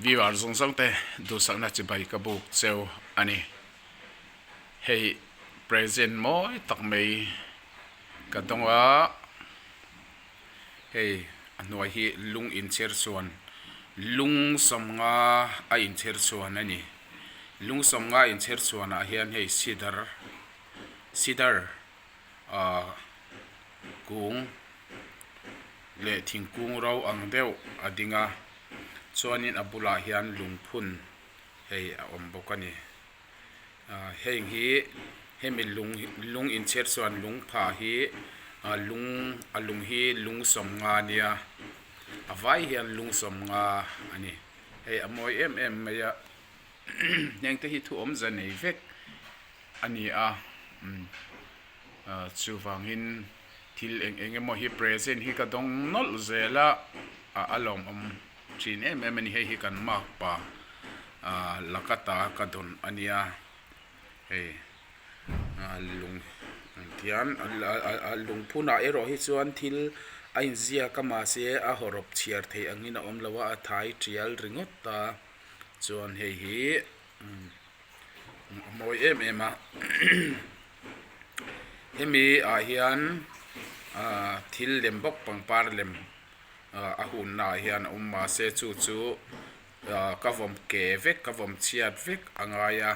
Viewer zawng zawng te duhsakna chibai ka buk cheu a ni. Hei present mawi tak mai ka dawng a, hei a hnuai hi lung inchher chhuan lung sawmnga a inchher chhuan a ni. Lung sawmnga inchher chhuanah hian hei sidar sidar ah kung leh thingkung ro ang deuh a ding a chuanin a bulah hian lungphun hei a awm bawk a ni ah heng hi hemi lung lung inchher chuan lung phah hi ah lung a lung hi lung sawmnga a nia a vai hian lung sawmnga a ni hei a mawi em em mai a heng te hi thu awmze nei vek a ni a umm ah chuvangin thil eng eng emaw hi present hi ka dawng nawlh zel a ah a lawmawm thin em em a ni hei hi kan makpa ah lakata ka dawn a nia hei ah lung tihian ah lungphunah erawh hi chuan thil a inziak a mahse a hawrawp chhiar theih angin a awm lo a a thai tial ringawt a chuan hei hi a mawi em em a hemi ah hian ahh thil lem bawk pangpar lem ah a hunna ah hian a awm mahse chu chu ah ka vawm ke vek ka vawm chhiat vek a ngai a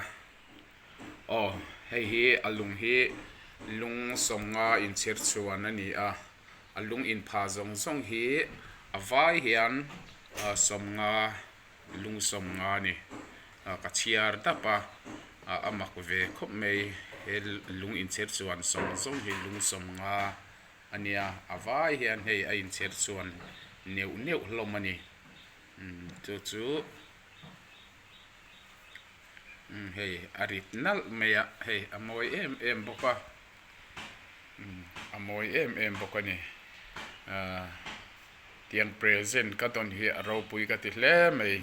aw hei hi a lung hi lung sawmnga inchher chhuan a ni a a lung inphah zawng zawng hi a vai hian ah sawmnga. Lungsawm nga a ni. Ka chhiar dap a, a mak ve khawp mai. He lung inchher chuan zawng zawng hi lungsawm nga a nia. A vai hian hei a inchher chuan neuh neuh hlawm a ni. Chu chu hei a rit nalh mai a, hei a mawi em em bawk a, a mawi em em bawk a ni. Tiang present ka dawn hi a ropui ka ti hle mai.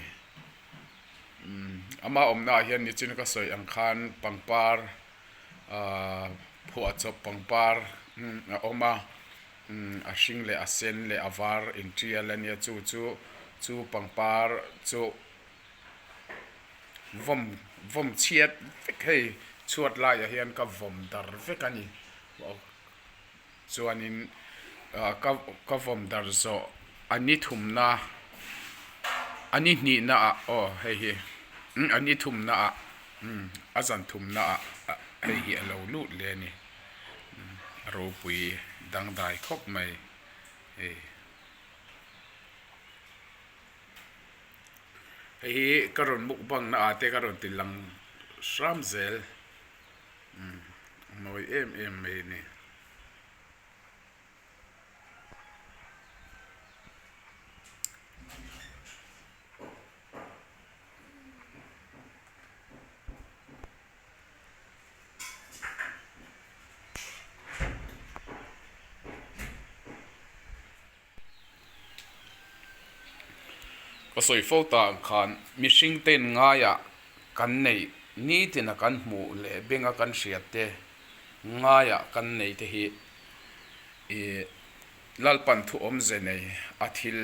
Umm ama awmna ah hian nichin ka sawi ang khan pangpar ahh phuahchawp pangpar a awm a, umm a hring leh a sen leh a var intial a nia chu chu chu pangpar chu vawm vawm chhiat vek hei chhuat laiah hian ka vawm dar vek a ni. Chuanin ka ka vawm dar zawh a ni thumna a ni hnihna ah aw hei hi a ni thumna ah a zan thumna ah hei hi a lo lut leh a ni a ropui dangdai khawp mai hei. Hei hi ka rawn mukbang na ah te ka rawn ti lang hram zel. Umm a mawi em em mai a ni. Ka sawi fo ta ang khan mihring ten ngaiah kan neih nitin a kan hmuh leh benga kan hriat te ngaiah kan nei te hi ih Lalpan thu awmze nei a thil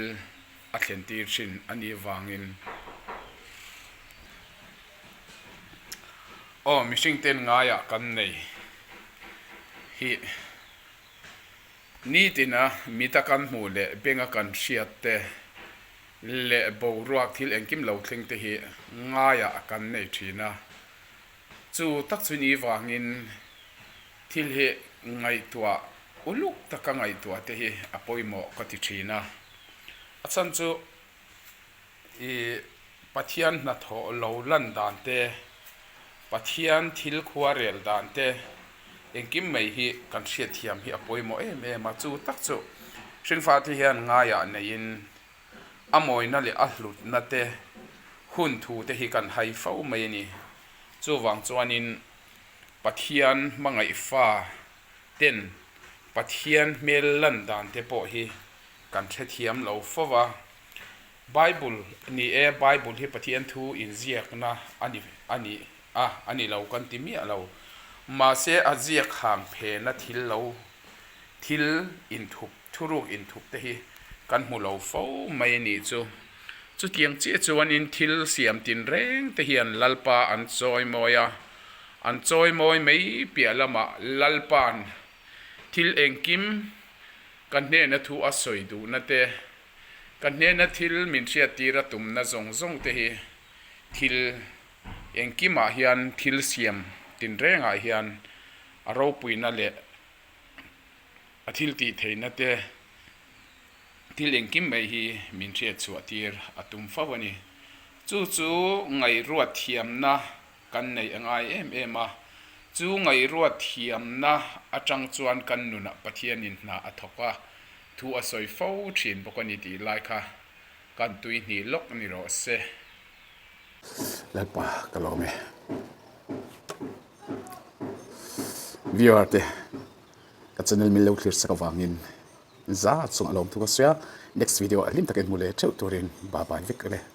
a thlen tir thin a nih vangin aw mihring ten ngaiah kan nei hi. Nitina mita kan hmuh leh benga kan hriat te leh boruak thil engkim lo thleng te hi ngaiah kan nei thin a. Chu tak chu ni vangin thil hi ngaihtuah uluk taka ngaihtuah te hi a pawimawh ka ti thin a. A chhan chu I Pathian hnathawh lo lan dan te, Pathian thil khua rel dan te, engkim mai hi kan hriatthiam hi a pawimawh em em a. Chu tak chu hringfate hian ngaiah neiin a mawina leh a hlutna te, hun thu te hi kan hai fo mai a ni. Chuvang chuanin Pathian hmangaih fa ten Pathian hmel lan dan te pawh hi kan hrethiam lo fo va. Bible, Ni e, Bible hi Pathian thu inziakna a ni a ni a, a ni lo kan ti miah lo. Mahse a ziak hang phena thil lo, thil inthup, thuruk inthup te hi kan hmu lo fo mai a nih chu. Chutiang chiah chuanin thil siam tinreng te hian Lalpa an chawimawi a, an chawimawi mai piah lamah Lalpa'n thil engkim ka hnena thu a sawi duhna te, ka hnena thil min hriattir a tumna zawng zawng te hi thil engkimah hian thil siam tinrengah hian a ropuina leh a thil tih theihna te Thil engkim mai hi min hriat chhuah tir a tum fo a ni. Chu chu ngaihruat thiamna kan neih a ngai em em a, chu ngaihruat thiamna atang chuan kan nunah Pathianin hna a thawk a, thu a sawi fo thin bawk a ni tih lai kha kan tui hnih lawk ni rawh se. Lalpa ka lawm e. Viewer te ka channel min lo thlir sak avangin Za chung a lawm thung a sia, next video ah hlim takin hmu leh theuh turin bye bye vek le.